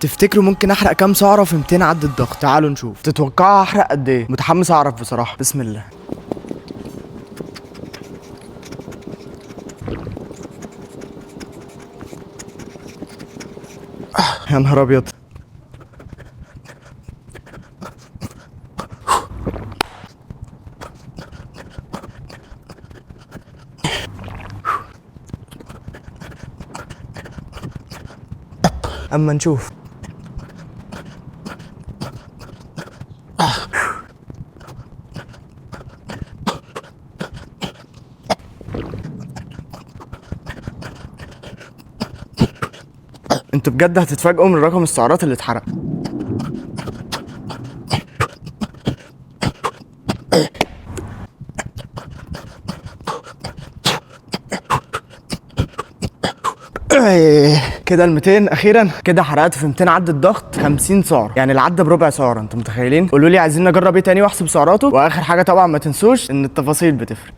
تفتكروا ممكن احرق كام سعره في 200 عدة ضغط؟ تعالوا نشوف. تتوقعوا احرق قد ايه؟ متحمس اعرف بصراحة. بسم الله. يا نهار ابيض. اما نشوف. انتوا بجد هتتفاجئوا من رقم السعرات اللي اتحرق. كده ال 200 اخيرا. كده حرقت في 200 عدة ضغط 50 سعره، يعني العدة بربع سعره. انتوا متخيلين؟ قولوا لي عايزين نجرب ايه تاني واحسب سعراته. واخر حاجة طبعا ما تنسوش ان التفاصيل بتفرق.